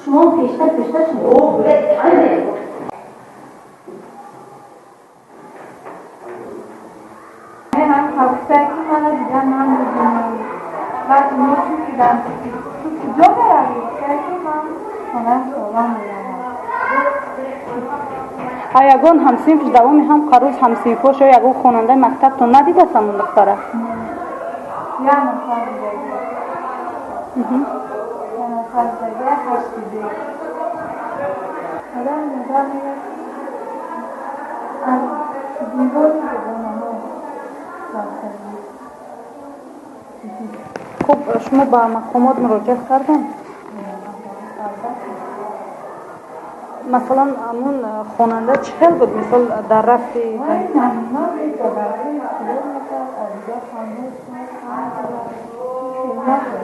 Шумо пештар пештар шумо. Ҳам ҳафтаки мана дигар ман будам. Баъд ино пурсидам, ту куҷо меравӣ? Гуфта, ман хонаи холам меравам. А ягон ҳамсинфш давоми ҳам қарӯз ҳамсинфош ё ягон хонандаи мактабтон надидааст ҳамон духтара? Як нафар дидаги. Як нафар дидаги, ҳашти бе. Падару модар мегӯяд, аз девори дугонаҳо рафтагӣ. Хуб, шумо ба мақомот муроҷиат кардем? Албатта. Масалан, ҳамун хонанда чӣ хел буд, мисол, дар рафти? Вай намуна буд, ба барои иштирок мекард, аз дигар фанҳо хеле набуд.